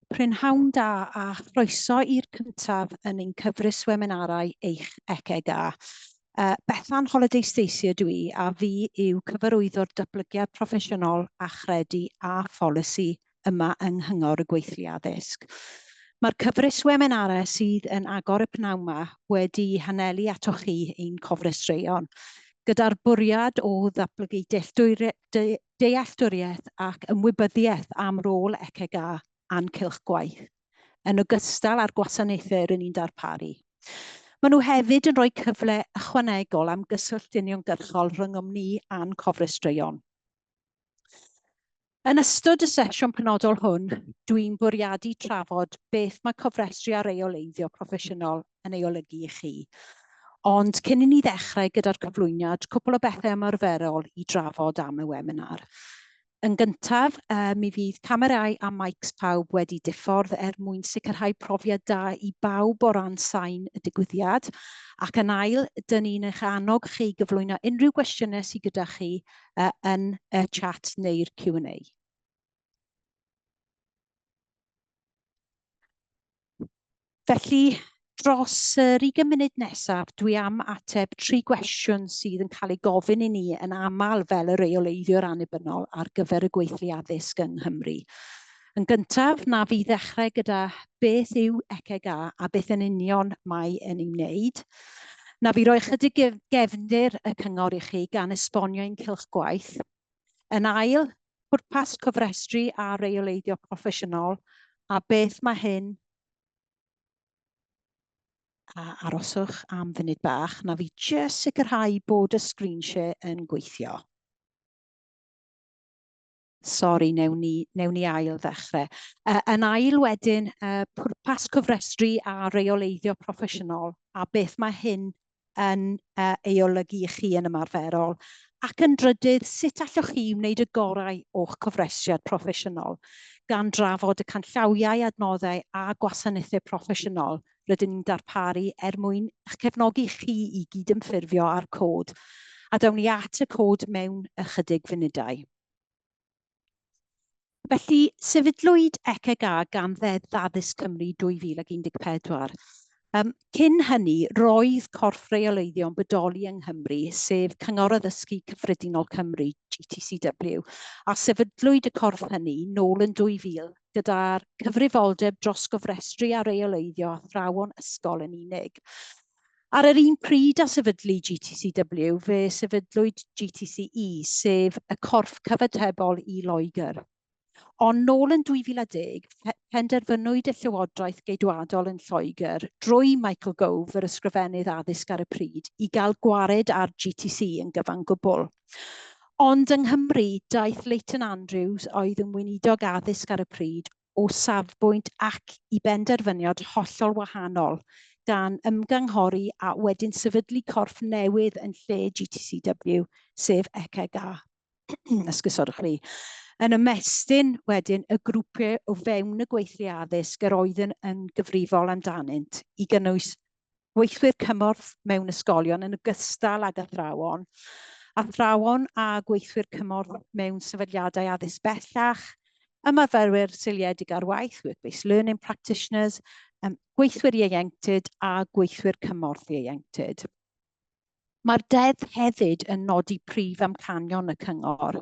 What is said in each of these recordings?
Prynhawn da a chroeso i'r cyntaf yn ein cyfres weminarau Eich ECGA. Bethan Holiday Stacey ydw i a fi yw Cyfarwyddwr Datblygiad Proffesiynol, Achredu a Pholisi yma yng Nghyngor y Gweithlu Addysg. Mae'r cyfres weminarau sydd yn agor y pnawn 'ma wedi'u hanelu atoch chi, ein cofrestreion, gyda'r bwriad o ddatblygu dealltwriaeth ac ymwybyddiaeth am rôl ECGA a'n cylch gwaith, yn ogystal â'r gwasanaethau rŷn ni'n darparu. Maen nhw hefyd yn rhoi cyfle ychwanegol am gyswllt uniongyrchol rhyngom ni a'n cofrestreion. Yn ystod y sesiwn penodol hwn, dwi'n bwriadu trafod beth mae cofrestru a rheoleiddio proffesiynol yn ei olygu i chi. Ond cyn i ni ddechrau gyda'r cyflwyniad, cwpl o bethau ymarferol i drafod am y weminar. Yn gyntaf, mi fydd camerâu a mics pawb wedi diffordd er mwyn sicrhau profiad da i bawb o ran sain y digwyddiad. Ac yn ail, dyn ni'n eich annog chi gyflwyno unrhyw gwestiynau sydd gyda chi yn y chat neu'r Q&A. Felly, dros yr 20 munud nesaf, dwi am ateb tri gwestiwn sydd yn cael eu gofyn i ni yn aml fel y reoleiddiwr annibynnol ar gyfer y gweithlu addysg yng Nghymru. Yn gyntaf, na fi ddechrau gyda beth yw ECGA a beth yn union mae yn ei wneud. Na fi roi chydig gefndir y cyngor i chi gan esbonio ein cylch gwaith. Yn ail, pwrpas cofrestru a rheoleiddio proffesiynol a beth mae hyn a aroswch am funud bach, na fi jyst sicrhau bod y screen share yn gweithio. Sori, newn ni, newn ni ail ddechrau. Yn ail wedyn, pwrpas cofrestru a reoleiddio proffesiynol a beth mae hyn yn ei olygu i chi yn ymarferol? Ac yn drydydd, sut allwch chi wneud y gorau o'ch cofrestriad proffesiynol, gan drafod y canllawiau, adnoddau a gwasanaethau proffesiynol rydyn ni'n darparu er mwyn eich cefnogi chi i gydymffurfio â'r cod? A down ni at y cod mewn ychydig funudau. Felly, sefydlwyd ECGA gan Ddeddf Addysg Cymru 2014. Cyn hynny, roedd corff rheoleiddio yn bodoli yng Nghymru, sef Cyngor Addysgu Cyffredinol Cymru, GTCW, a sefydlwyd y corff hynny nôl yn 2000 gyda'r cyfrifoldeb dros gofrestru a rheoleiddio athrawon ysgol yn unig. Ar yr un pryd â sefydlu GTCW, fe sefydlwyd GTCE, sef y corff cyfatebol i Loegr. Ond nôl yn 2010, penderfynwyd y Llywodraeth Geidwadol yn Lloegr, drwy Michael Gove, yr Ysgrifennydd Addysg ar y pryd, i gael gwared ar GTC yn gyfan gwbl. Ond yng Nghymru, daeth Leighton Andrews, oedd yn Weinidog Addysg ar y pryd, o safbwynt ac i benderfyniad hollol wahanol, gan ymgynghori a wedyn sefydlu corff newydd yn lle GTCW, sef ECGA. Esgusodwch fi. Yn ymestyn wedyn y grwpiau o fewn y gweithlu addysg yr oeddwn yn gyfrifol amdanynt i gynnwys gweithwyr cymorth mewn ysgolion yn ogystal ag athrawon, athrawon a gweithwyr cymorth mewn sefydliadau addysg bellach, ymarferwyr seiliedig ar waith, work-based learning practitioners, gweithwyr ieuenctid a gweithwyr cymorth ieuenctid. Mae'r deddf hefyd yn nodi prif amcanion y cyngor.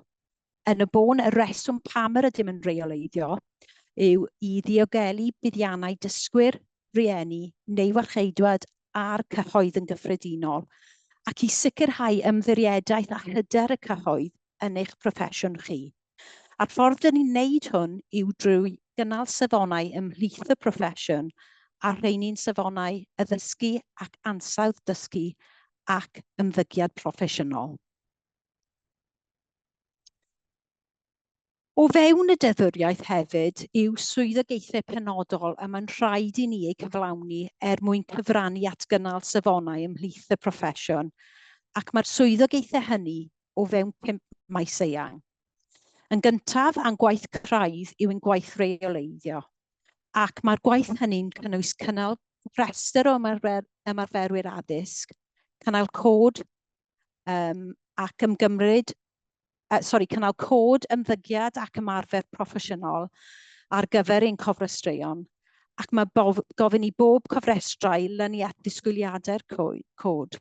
Yn y bôn, y rheswm pam yr ydym yn rheoleiddio yw i ddiogelu buddiannau dysgwyr, rhieni neu warcheidwad a'r cyhoedd yn gyffredinol, ac i sicrhau ymddiriedaeth a hyder y cyhoedd yn eich proffesiwn chi. A'r ffordd dyn ni'n wneud hwn yw drwy gynnal safonau ymhlith y proffesiwn, a rheini'n safonau addysgu ac ansawdd dysgu ac ymddygiad proffesiynol. O fewn y deddfwriaeth hefyd yw swyddogaethau penodol y mae'n rhaid i ni eu cyflawni er mwyn cyfrannu at gynnal safonau ymhlith y proffesiwn, ac mae'r swyddogaethau hynny o fewn pump maes eang. Yn gyntaf, a'n gwaith craidd yw ein gwaith rheoleiddio, ac mae'r gwaith hynny'n cynnwys cynnal rhestr o ymarferwyr addysg, cynnal cod ac ymgymryd, sori, cynnal cod ymddygiad ac ymarfer proffesiynol, ar gyfer ein cofrestreion, ac mae gofyn i bob cofrestrai lynu at ddisgwyliadau'r cod.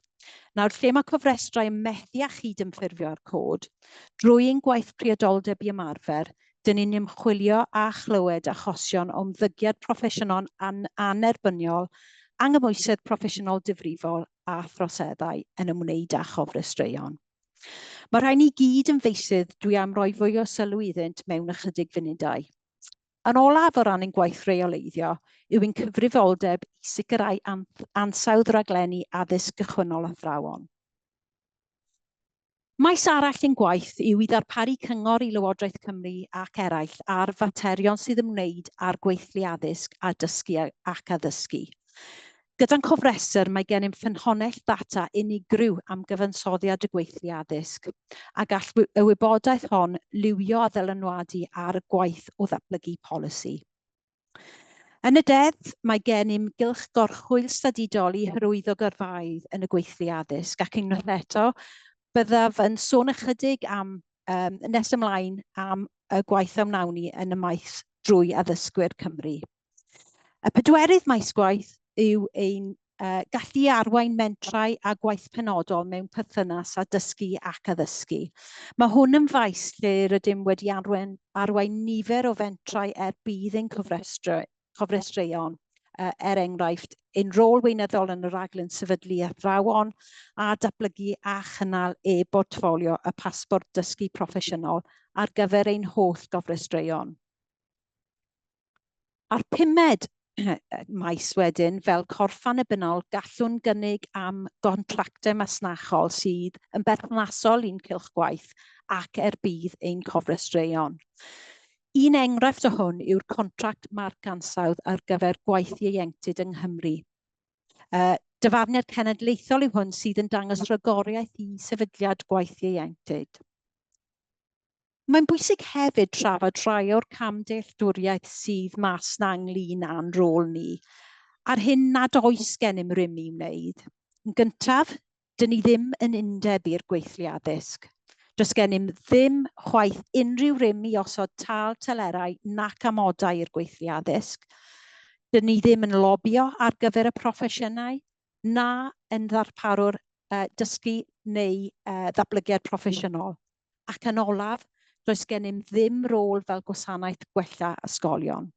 Nawr, lle mae cofrestrau yn methu â chydymffurfio â'r cod, drwy ein gwaith priodoldeb i ymarfer, dyn ni'n ymchwilio a chlywed achosion o ymddygiad proffesiynol annerbyniol, anghymwysedd proffesiynol difrifol a throseddau yn ymwneud â chofrestreion. Mae rhain i gyd yn feysydd dwi am roi fwy o sylw iddynt mewn ychydig funudau. Yn olaf, o ran ein gwaith rheoleiddio, yw ein cyfrifoldeb i sicrhau ansawdd rhaglenni addysg gychwynnol athrawon. Maes arall ein gwaith yw i ddarparu cyngor i Lywodraeth Cymru ac eraill ar faterion sydd ymwneud â'r gweithlu addysg a dysgu ac addysgu. Gyda'n cofrestr, mae gennym ffynhonnell ddata unigryw am gyfansoddiad y gweithlu addysg, a gall y wybodaeth hon liwio a ddylanwadu ar y gwaith o ddatblygu polisi. Yn y Deddf, mae gennym gylch gorchwyl stadudol i hyrwyddo gyrfaoedd yn y gweithlu addysg, ac unwaith eto, byddaf yn sôn ychydig am um, nes ymlaen am y gwaith a wnawn ni yn y maes drwy Addysgwyr Cymru. Y pedwerydd maes gwaith yw ein gallu i arwain mentrau a gwaith penodol mewn perthynas â dysgu ac addysgu. Mae hwn yn faes lle rydym wedi arwain, arwain nifer o fentrau er budd ein cofrestreion, er enghraifft, ein rôl weinyddol yn y rhaglen sefydlu athrawon a datblygu a chynnal e-bortffolio y pasbort dysgu proffesiynol ar gyfer ein holl gofrestreion. A'r pumed maes wedyn, fel corff annibynnol, gallwn gynnig am gontractau masnachol sydd yn berthnasol i'n cylch gwaith ac er budd ein cofrestreion. Un enghraifft o hwn yw'r contract marc ansawdd ar gyfer gwaith ieuenctid yng Nghymru. Dyfarniad cenedlaethol yw hwn sydd yn dangos rhagoriaeth i sefydliad gwaith ieuenctid. Mae'n bwysig hefyd trafod rhai o'r camdealltwriaeth sydd mas 'na ynglyn â'n rôl ni, a'r hyn nad oes gennym rym i'w wneud. Yn gyntaf, dyn ni ddim yn undeb i'r gweithlu addysg. Does gennym ddim chwaith unrhyw rym i osod tâl, telerau nac amodau i'r gweithlu addysg. Dyn ni ddim yn lobio ar gyfer y proffesiynau, na yn ddarparwr dysgu neu ddatblygiad proffesiynol. Ac yn olaf, does gennym ddim rôl fel gwasanaeth gwella ysgolion.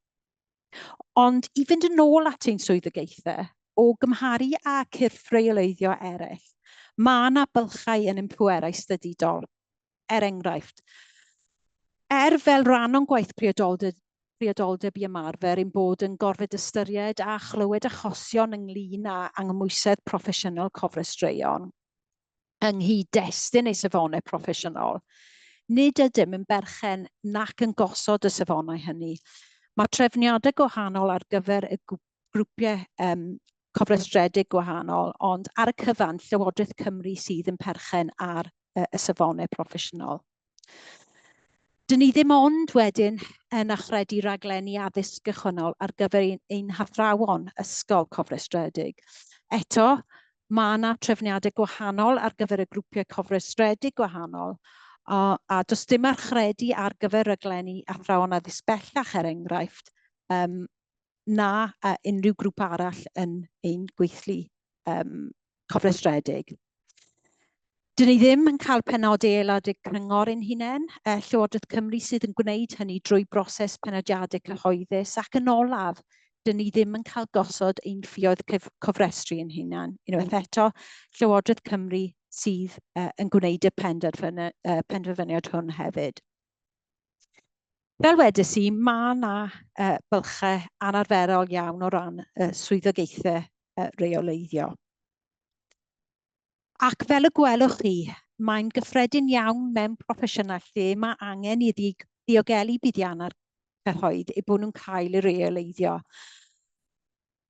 Ond i fynd yn ôl at ein swyddogaethau, o gymharu â cyrff rheoleiddio eraill, mae yna bylchau yn ein pwerau statudol. Er enghraifft, er fel rhan o'n gwaith priodoldeb, priodoldeb i ymarfer ein bod yn gorfod ystyried a chlywed achosion ynglyn â anghymwysedd proffesiynol cofrestreion, yng nghyd-destun ei safonau proffesiynol. Nid ydym yn berchen nac yn gosod y safonau hynny. Mae trefniadau gwahanol ar gyfer y grwpiau um, cofrestredig gwahanol, ond ar y cyfan, Llywodraeth Cymru sydd yn perchen ar y, y safonau proffesiynol. Dyn ni ddim ond wedyn yn achredu raglenni addysg gychwynnol ar gyfer ein, ein hathrawon ysgol cofrestredig. Eto, mae yna trefniadau gwahanol ar gyfer y grwpiau cofrestredig gwahanol, a, a does dim archredu ar gyfer raglenni athrawon addysg bellach, er enghraifft, um, na uh, unrhyw grŵp arall yn ein gweithlu um, cofrestredig. Dyn ni ddim yn cael penodi aelodau cyngor ein hunain. Llywodraeth Cymru sydd yn gwneud hynny drwy broses penodiadau cyhoeddus ac yn olaf, dyn ni ddim yn cael gosod ein ffioedd cofrestru ein hunain. Unwaith eto, Llywodraeth Cymru sydd yn gwneud y penderfyniad hwn hefyd. Fel wedes i, mae yna bylchau anarferol iawn o ran swyddogaethau reoleiddio. Ac fel y gwelwch chi, mae'n gyffredin iawn mewn proffesiynau lle mae angen i ddiogelu buddiannau'r cyhoedd eu bod nhw'n cael eu rheoleiddio.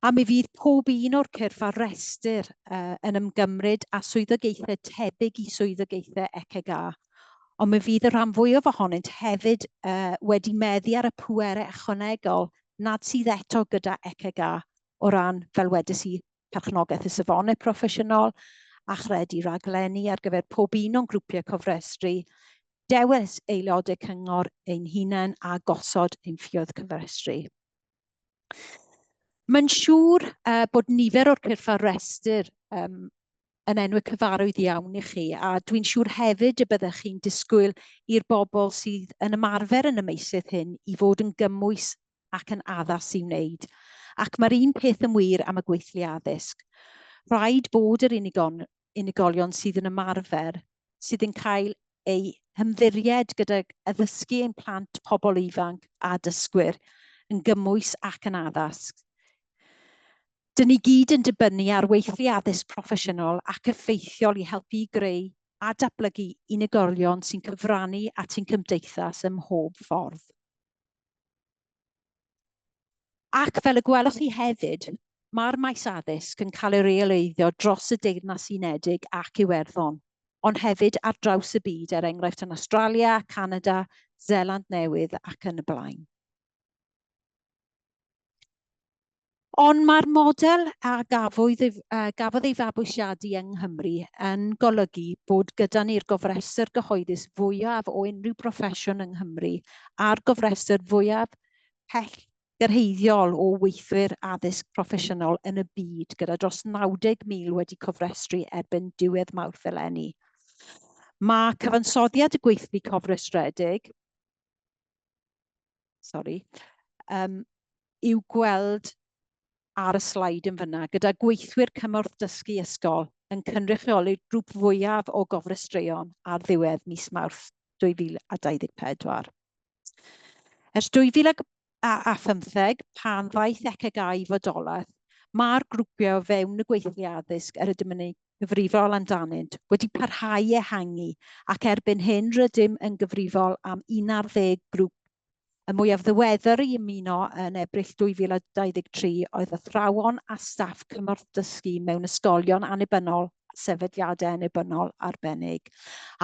A mi fydd pob un o'r cyrff ar restr uh, yn ymgymryd â swyddogaethau tebyg i swyddogaethau ECGA, ond mi fydd y rhan fwyaf ohonynt hefyd uh, wedi meddu ar y pwerau ychwanegol nad sydd eto gyda ECGA o ran, fel wedes i, perchnogaeth y safonau proffesiynol, achredu raglenni ar gyfer pob un o'n grwpiau cofrestru, dewis aelodau cyngor ein hunain a gosod ein ffioedd cyfrestru. Mae'n siŵr bod nifer o'r cyrff ar restr yn enwau cyfarwydd iawn i chi, a dwi'n siŵr hefyd y byddech chi'n disgwyl i'r bobl sydd yn ymarfer yn y meysydd hyn i fod yn gymwys ac yn addas i wneud. Ac mae'r un peth yn wir am y gweithlu addysg. Rhaid bod yr unigon, unigolion sydd yn ymarfer, sydd yn cael eu hymddiried gydag addysgu ein plant, pobl ifanc a dysgwyr yn gymwys ac yn addas. Dyn ni gyd yn dibynnu ar weithlu addysg proffesiynol ac effeithiol i helpu i greu a datblygu unigolion sy'n cyfrannu at ein cymdeithas ym mhob ffordd. Ac fel y gwelwch chi hefyd, mae'r maes addysg yn cael ei reoleiddio dros y Deyrnas Unedig ac Iwerddon, ond hefyd ar draws y byd, er enghraifft yn Awstralia, Canada, Seland Newydd ac yn y blaen. Ond mae'r model a gafodd ei, gafodd ei fabwysiadu yng Nghymru yn golygu bod gyda ni'r gofrestr gyhoeddus fwyaf o unrhyw broffesiwn yng Nghymru a'r gofrestr fwyaf pell gyrhaeddiol o weithwyr addysg proffesiynol yn y byd, gyda dros 90,000 wedi cofrestru erbyn diwedd Mawrth eleni. Mae cyfansoddiad y gweithlu cofrestredig, sorry, i'w gweld ar y sleid yn fyna, gyda gweithwyr cymorth dysgu ysgol yn cynrychioli'r grŵp fwyaf o gofrestreion ar ddiwedd mis Mawrth 2024. Ers 2015, pan ddaeth ECGA i fodolaeth, mae'r grwpiau o fewn y gweithlu addysg yr ydym yn eu gyfrifol amdanynt wedi parhau i ehangu ac erbyn hyn rydym yn gyfrifol am 11 grŵp. Y mwyaf ddiweddar i ymuno yn Ebrill 2023 oedd athrawon a staff cymorth dysgu mewn ysgolion annibynnol a sefydliadau annibynnol arbennig,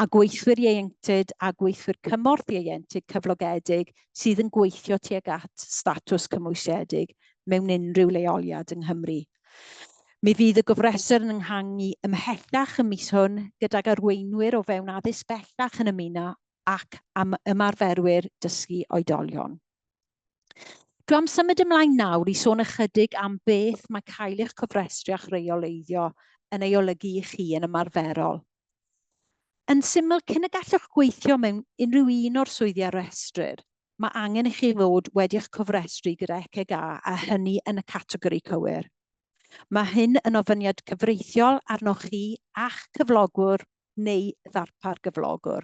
a gweithwyr ieuenctid a gweithwyr cymorth ieuenctid cyflogedig sydd yn gweithio tuag at statws cymwysiedig mewn unrhyw leoliad yng Nghymru. Mi fydd y gofrestr yn ehangu ymhellach y mis hwn, gydag arweinwyr o fewn addysg bellach yn ymuno ac am ymarferwyr dysgu oedolion. Dwi am symud ymlaen nawr i sôn ychydig am beth mae cael eich cofrestru a'ch reoleiddio yn ei olygu i chi yn ymarferol. Yn syml, cyn y gallwch gweithio mewn unrhyw un o'r swyddi a restrir, mae angen i chi fod wedi eich cofrestru gyda ECGA a hynny yn y categori cywir. Mae hyn yn ofyniad cyfreithiol arnoch chi a'ch cyflogwr neu ddarpar gyflogwr.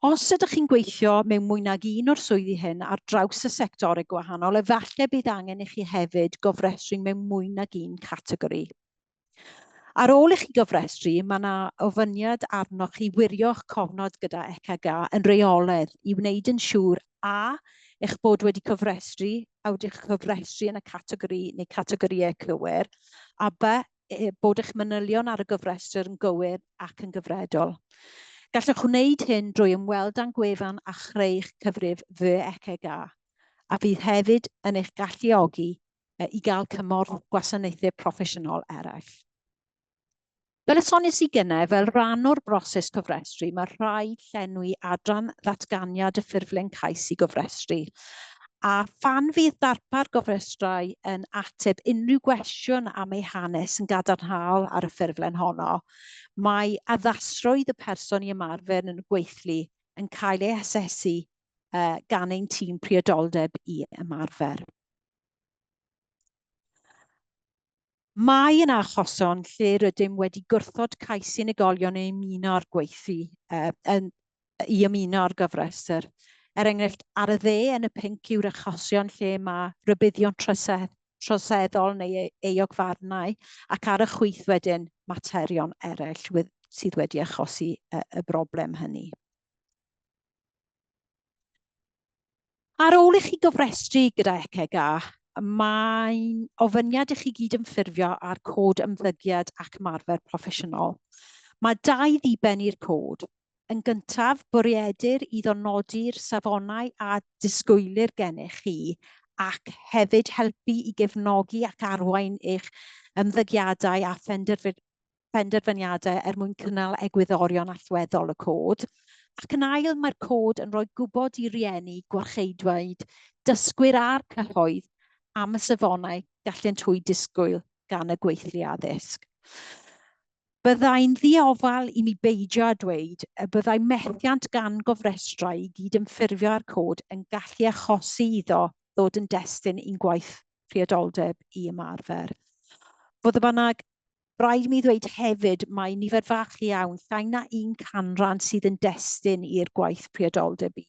Os ydych chi'n gweithio mewn mwy nag un o'r swyddi hyn ar draws y sectorau gwahanol, efallai bydd angen i chi hefyd gofrestru mewn mwy nag un categori. Ar ôl i chi gofrestru, mae yna ofyniad arnoch chi wirio'ch cofnod gyda ECGA yn rheolaidd i wneud yn siŵr a eich bod wedi cofrestru a wedi'ch cofrestru yn y categori neu categorïau cywir, a b bod eich manylion ar y gofrestr yn gywir ac yn gyfredol. Gallwch wneud hyn drwy ymweld â'n gwefan a chreu'ch cyfrif Fy ECGA, a fydd hefyd yn eich galluogi i gael cymorth gwasanaethau proffesiynol eraill. Fel y soniais i gynnau, fel rhan o'r broses cofrestru, mae rhaid llenwi adran ddatganiad y ffurflen cais i gofrestru. A phan fydd darpar gofrestrau yn ateb unrhyw gwestiwn am ei hanes yn gadarnhaol ar y ffurflen honno, mae addasrwydd y person i ymarfer yn y gweithlu yn cael ei asesu gan ein tîm priodoldeb i ymarfer. Mae yna achosion lle rydym wedi gwrthod cais unigolion i ymuno â'r gweithlu, i ymuno â'r gofrestr. Er enghraifft, ar y dde yn y pinc yw'r achosion lle mae rhybuddion troseddol neu euogfarnau, ac ar y chwith wedyn materion eraill sydd wedi achosi y broblem hynny. Ar ôl i chi gofrestru gyda ECGA, mae'n ofyniad i chi gydymffurfio â'r Cod Ymddygiad ac Ymarfer Proffesiynol. Mae dau ddiben i'r cod. Yn gyntaf, bwriedir iddo nodi'r safonau a disgwylir gennych chi ac hefyd helpu i gefnogi ac arwain eich ymddygiadau a phenderfyniadau er mwyn cynnal egwyddorion allweddol y cod. Ac yn ail, mae'r cod yn rhoi gwybod i rieni, gwarcheidwaid, dysgwyr a'r cyhoedd am y safonau gallent hwy disgwyl gan y gweithlu addysg. Byddai'n ddiofal i mi beidio â dweud y byddai methiant gan gofrestrau i gydymffurfio â'r cod yn gallu achosi iddo ddod yn destun i'n gwaith priodoldeb i ymarfer. Fodd bynnag, rhaid i mi ddweud hefyd mai nifer fach iawn, llai na un canran sydd yn destun i'r gwaith priodoldeb i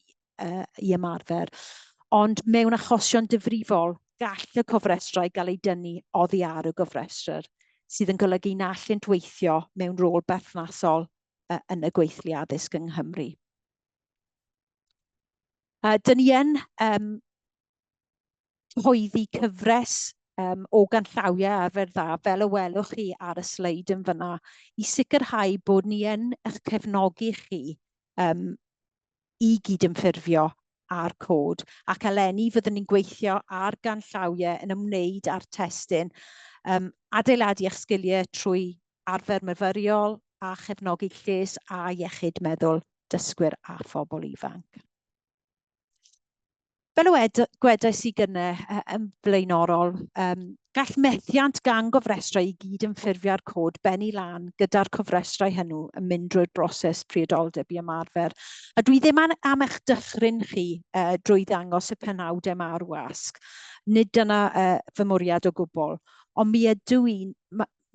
ymarfer. Ond mewn achosion difrifol, gall y cofrestrau gael eu dynnu oddi ar y gofrestr, sydd yn golygu na allent weithio mewn rôl berthnasol yn y gweithlu addysg yng Nghymru. Dyn ni yn cyhoeddi cyfres o ganllawiau arfer dda, fel y welwch chi ar y sleid yn fyna, i sicrhau bod ni yn eich cefnogi chi i gydymffurfio â'r cod. Ac eleni fyddwn ni'n gweithio ar ganllawiau yn ymwneud â'r testun, adeiladu eich sgiliau trwy arfer myfyriol a chefnogi lles a iechyd meddwl dysgwyr a phobl ifanc. Fel y gwedais i gynne yn flaenorol, gall methiant gan gofrestrau i gyd yn ffurfio'r cod bennu lan gyda'r cofrestrau hynny yn mynd drwy'r broses priodoldeb i ymarfer. A dwi ddim am eich dychryn chi drwy ddangos y penawdau yma ar wasg. Nid dyna fy mwriad o gwbl. Ond mi ydw i'n,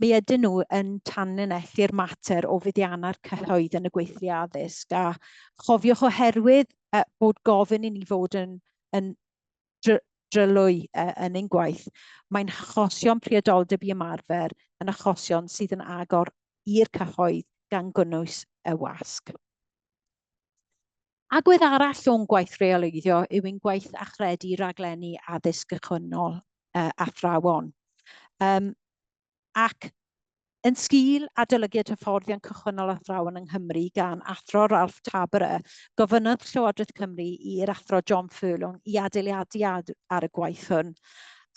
mi ydyn nhw yn tanlinellu'r mater o fuddiannau'r cyhoedd yn y gweithlu addysg. A chofiwch, oherwydd bod gofyn i ni fod yn dryloyw yn ein gwaith, mae'n achosion priodoldeb i ymarfer yn achosion sydd yn agor i'r cyhoedd gan gynnwys y wasg. Agwedd arall o'n gwaith rheoleiddio yw ein gwaith achredu raglenni addysg gychwynnol athrawon. Ac yn sgil adolygiad hyfforddiant cychwynnol athrawon yng Nghymru gan Athro Ralph Taberer, gofynnodd Llywodraeth Cymru i'r Athro John Furlong i adeiladu ar y gwaith hwn.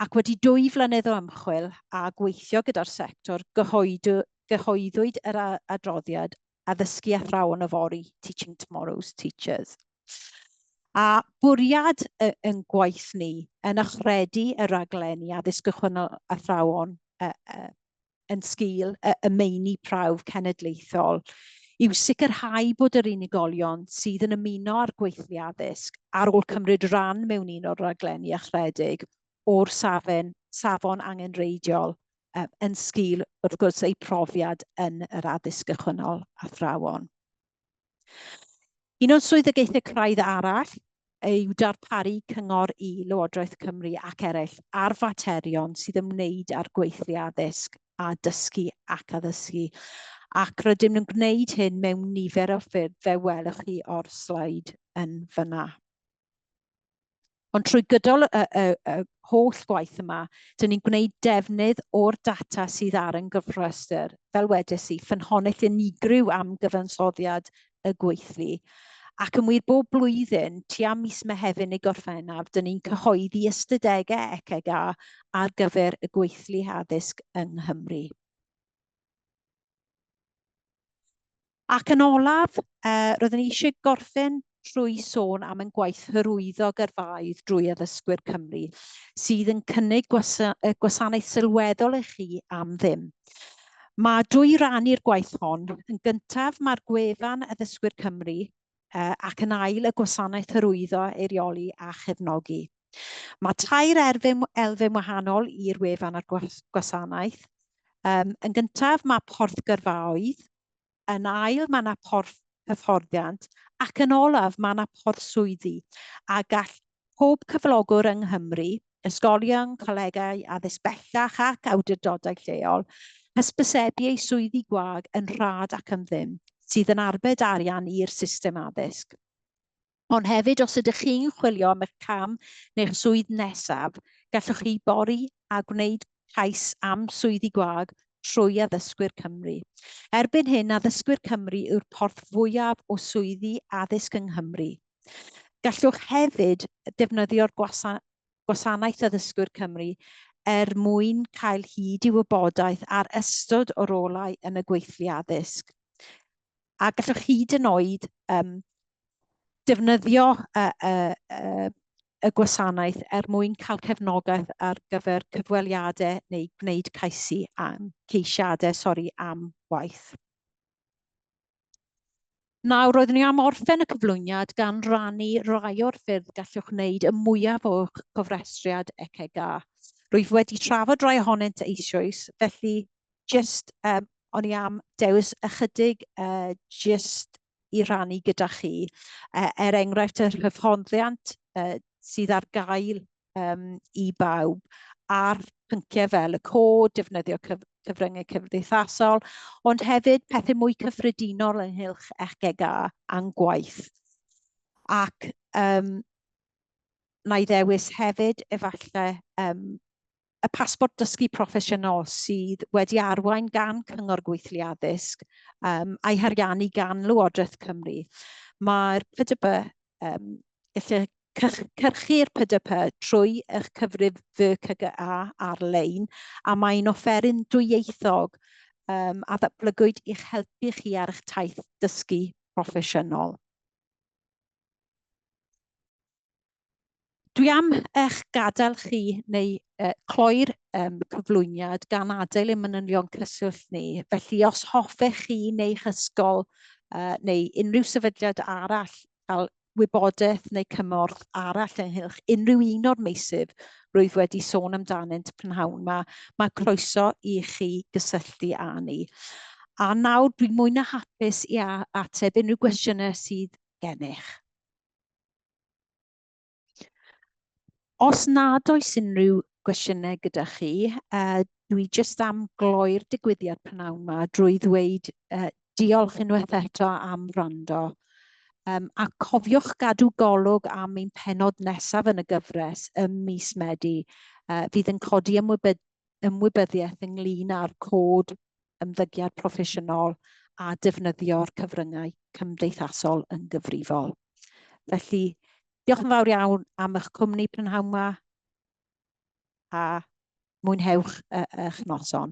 Ac wedi 2 flynedd o ymchwil a gweithio gyda'r sector, gyhoeddwyd yr adroddiad Addysgu Athrawon Yfory, Teaching Tomorrow's Teachers. A bwriad yn gwaith ni yn achredu y raglenni addysg gychwynnol athrawon yn sgil y meini prawf cenedlaethol yw sicrhau bod yr unigolion sydd yn ymuno â'r gweithlu addysg ar ôl cymryd rhan mewn un o'r raglenni achredig o'r safon angenrheidiol yn sgil, wrth gwrs, eu profiad yn yr addysg gychwynnol athrawon. Un o'n swyddogaethau craidd arall yw darparu cyngor i Lywodraeth Cymru ac eraill ar faterion sydd ymwneud â'r gweithlu addysg a dysgu ac addysgu. Ac rydym yn gwneud hyn mewn nifer o ffyrdd, fe welwch chi o'r sleid yn fyna. Ond trwy gydol y holl gwaith yma, dyn ni'n gwneud defnydd o'r data sydd ar ein gofrestr, fel wedes i, ffynhonnell unigryw am gyfansoddiad y gweithlu. Ac yn wir, bob blwyddyn, tua mis Mehefin neu Gorffennaf, dyn ni'n cyhoeddi ystadegau ECGA ar gyfer y gweithlu addysg yng Nghymru. Ac yn olaf, roeddwn i eisiau gorffen trwy sôn am ein gwaith hyrwyddo gyrfaoedd drwy Addysgwyr Cymru, sydd yn cynnig gwasanaeth sylweddol i chi am ddim. Mae dwy ran i'r gwaith hon. Yn gyntaf, mae'r gwefan Addysgwyr Cymru, ac yn ail, y gwasanaeth hyrwyddo, eirioli a chefnogi. Mae tair elfen wahanol i'r wefan a'r gwasanaeth. Yn gyntaf, mae porth gyrfaoedd. Yn ail, mae yna porth hyfforddiant. Ac yn olaf, mae yna porth swyddi. A gall pob cyflogwr yng Nghymru, ysgolion, colegau, addysg bellach ac awdurdodau lleol, hysbysebu eu swyddi gwag yn rhad ac am ddim, sydd yn arbed arian i'r system addysg. Ond hefyd, os ydych chi'n chwilio am eich cam neu'ch swydd nesaf, gallwch chi bori a gwneud cais am swyddi gwag trwy Addysgwyr Cymru. Erbyn hyn, Addysgwyr Cymru yw'r porth fwyaf o swyddi addysg yng Nghymru. Gallwch hefyd defnyddio'r Gwasanaeth Addysgwyr Cymru er mwyn cael hyd i wybodaeth ar ystod o rolau yn y gweithlu addysg. A gallwch hyd yn oed Defnyddio y, y, y, y gwasanaeth er mwyn cael cefnogaeth ar gyfer cyfweliadau neu gwneud caisi am, ceisiadau sori, am waith. Nawr, roeddwn i am orffen y cyflwyniad gan rannu rai o'r ffyrdd gallwch wneud y mwyaf o'ch cofrestriad ECGA. Rwyf wedi trafod rai ohonynt eisoes, felly jyst o'n i am dewis ychydig jyst i rannu gyda chi. Er enghraifft, yr hyfforddiant sydd ar gael i bawb ar pynciau fel y cod, defnyddio cyfryngau cymdeithasol, ond hefyd pethau mwy cyffredinol ynghylch ECGA a'n gwaith. Ac na i ddewis hefyd efallai y pasbort dysgu proffesiynol sydd wedi arwain gan Cyngor Gweithlu Addysg a'i hariannu gan Lywodraeth Cymru. Mae'r PDP, gellir cyrchu'r PDP trwy eich cyfrif FCGA ar-lein, a mae'n offeryn dwyieithog a ddatblygwyd i'ch helpu chi ar eich taith dysgu proffesiynol. Dwi am eich gadael chi neu cloi'r cyflwyniad gan adael ein manylion cyswllt ni. Felly os hoffech chi neu'ch ysgol neu unrhyw sefydliad arall cael wybodaeth neu cymorth arall ynghylch unrhyw un o'r meysydd rwyf wedi sôn amdanynt prynhawn yma, mae croeso i chi gysylltu â ni. A nawr dwi'n mwy na hapus i ateb unrhyw gwestiynau sydd gennych. Os nad oes unrhyw gwestiynau gyda chi, dwi jyst am gloi'r digwyddiad prynhawn yma drwy ddweud diolch unwaith eto am wrando. A cofiwch gadw golwg am ein pennod nesaf yn y gyfres ym mis Medi, fydd yn codi ymwybyddiaeth ynglyn â'r cod ymddygiad proffesiynol a defnyddio'r cyfryngau cymdeithasol yn gyfrifol. Felly, diolch yn fawr iawn am eich cwmni prynhawn yma a mwynhewch eich noson.